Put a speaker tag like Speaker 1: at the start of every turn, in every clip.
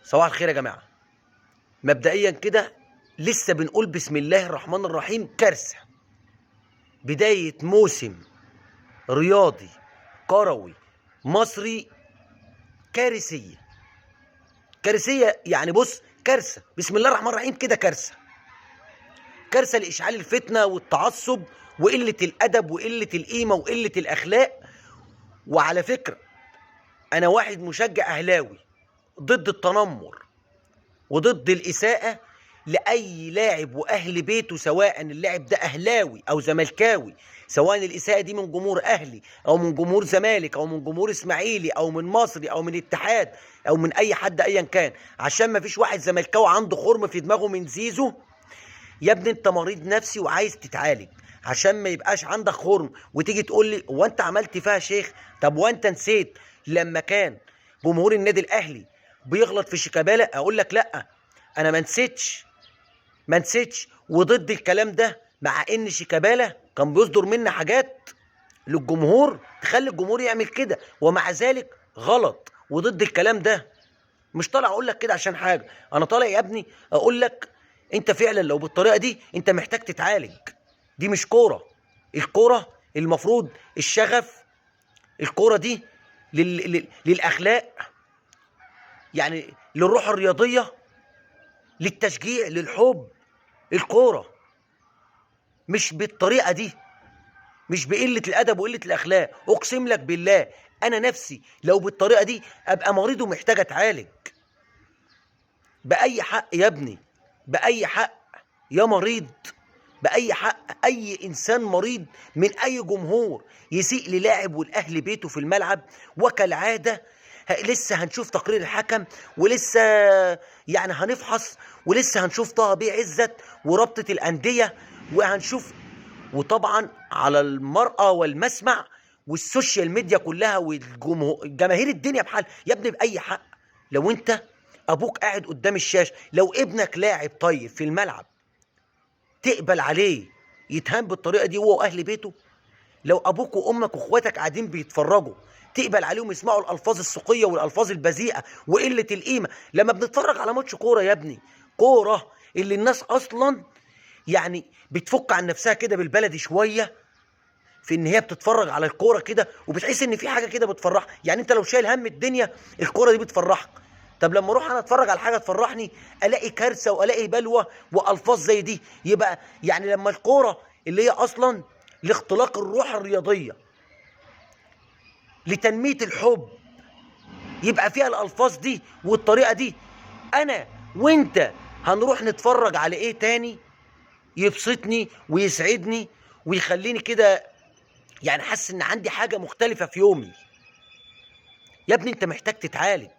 Speaker 1: صباح الخير يا جماعة. مبدئيا كده لسه بنقول بسم الله الرحمن الرحيم. كارثة، بداية موسم رياضي كروي مصري كارثية كارثية. يعني بص، كارثة، بسم الله الرحمن الرحيم كده، كارثة كارثة لإشعال الفتنة والتعصب وقلة الأدب وقلة القيمة وقلة الأخلاق. وعلى فكرة أنا واحد مشجع أهلاوي ضد التنمر وضد الإساءة لأي لاعب وأهل بيته، سواء اللاعب ده أهلاوي أو زملكاوي، سواء الإساءة دي من جمهور أهلي أو من جمهور زمالك أو من جمهور إسماعيلي أو من مصري أو من اتحاد أو من أي حد أيا كان. عشان ما فيش واحد زملكاوي عنده خرم في دماغه من زيزو. يا ابني انت مريض نفسي وعايز تتعالج، عشان ما يبقاش عندك خرم وتيجي تقول لي هو انت عملت فيها شيخ؟ طب وانت نسيت لما كان جمهور النادي الاهلي بيغلط في شيكابالا؟ اقول لك لا، انا ما نسيتش، ما نسيتش، وضد الكلام ده، مع ان شيكابالا كان بيصدر منا حاجات للجمهور تخلي الجمهور يعمل كده، ومع ذلك غلط وضد الكلام ده. مش طالع اقول لك كده عشان حاجة، انا طالع يا ابني اقول لك انت فعلا لو بالطريقة دي انت محتاج تتعالج. دي مش كورة، الكورة المفروض الشغف، الكورة دي للاخلاق، يعني للروح الرياضية، للتشجيع، للحب. الكورة مش بالطريقة دي، مش بقلة الادب وقلة الاخلاق. اقسم لك بالله انا نفسي لو بالطريقة دي ابقى مريض ومحتاج اتعالج. باي حق يا ابني؟ باي حق يا مريض؟ باي حق اي انسان مريض من اي جمهور يسيء للاعب والاهل بيته في الملعب؟ وكالعادة لسه هنشوف تقرير الحكم، ولسه يعني هنفحص، ولسه هنشوف طه بيه عزت ورابطه الاندية، وهنشوف، وطبعا على المرأة والمسمع والسوشيال ميديا كلها والجمهور، جماهير الدنيا بحال. يا ابني باي حق؟ لو انت ابوك قاعد قدام الشاشة، لو ابنك لاعب طيب في الملعب، تقبل عليه يتهان بالطريقة دي هو واهل بيته؟ لو ابوك وامك واخواتك قاعدين بيتفرجوا، تقبل عليهم يسمعوا الالفاظ السوقية والالفاظ البذيئه وقلة القيمة؟ لما بنتفرج على ماتش كورة يا ابني، كورة اللي الناس اصلا يعني بتفك عن نفسها كده بالبلدي شوية، في ان هي بتتفرج على الكورة كده وبتحس ان في حاجة كده بتفرحك. يعني انت لو شايل هم الدنيا الكورة دي بتفرحك. طب لما اروح انا اتفرج على حاجة تفرحني الاقي كارثة والاقي بلوه والفاظ زي دي، يبقى يعني لما الكورة اللي هي اصلا لاختلاق الروح الرياضية، لتنميه الحب، يبقى فيها الالفاظ دي والطريقة دي، انا وانت هنروح نتفرج على ايه تاني يبسطني ويسعدني ويخليني كده يعني حاسس ان عندي حاجة مختلفة في يومي؟ يا ابني انت محتاج تتعالج.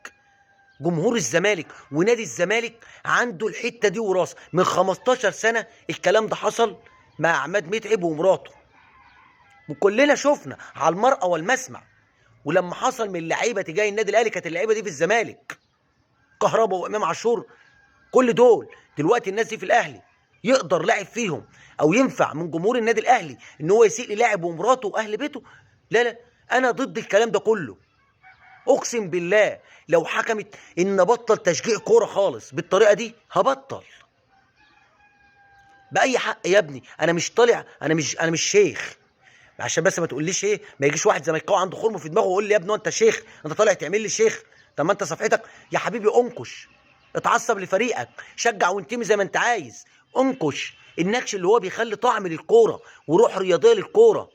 Speaker 1: جمهور الزمالك ونادي الزمالك عنده الحتة دي وراثه من 15 سنة. الكلام ده حصل مع عماد متعب ومراته، وكلنا شفنا على المرأة والمسمع. ولما حصل من اللعيبة تجاه النادي الاهلي، كانت اللعيبة دي في الزمالك، كهربا وامام عاشور، كل دول دلوقتي الناس دي في الاهلي. يقدر لاعب فيهم او ينفع من جمهور النادي الاهلي ان هو يسيء للاعب ومراته واهل بيته؟ لا لا، انا ضد الكلام ده كله. اقسم بالله لو حكمت ان بطل تشجيع كورة خالص بالطريقة دي هبطل. باي حق يا ابني؟ انا مش طالع، انا مش شيخ، عشان بس ما تقوليش ايه، ما يجيش واحد زملكاوي عنده خرم في دماغه ويقول لي يا ابني انت شيخ، انت طالع تعمل لي شيخ. طب ما انت صفحتك يا حبيبي انكش، اتعصب لفريقك، شجع وانتمي زي ما انت عايز، انكش. النكش اللي هو بيخلي طعم للكورة وروح رياضية للكورة،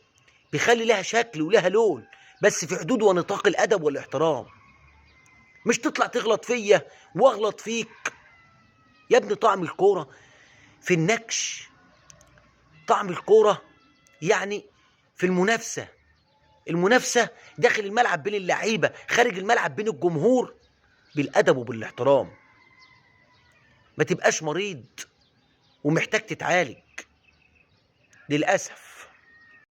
Speaker 1: بيخلي لها شكل ولها لون، بس في حدود ونطاق الادب والاحترام. مش تطلع تغلط فيا واغلط فيك يا ابني. طعم الكورة في النكش، طعم الكورة يعني في المنافسة، المنافسة داخل الملعب بين اللعيبة، خارج الملعب بين الجمهور، بالادب وبالاحترام. ما تبقاش مريض ومحتاج تتعالج. للاسف.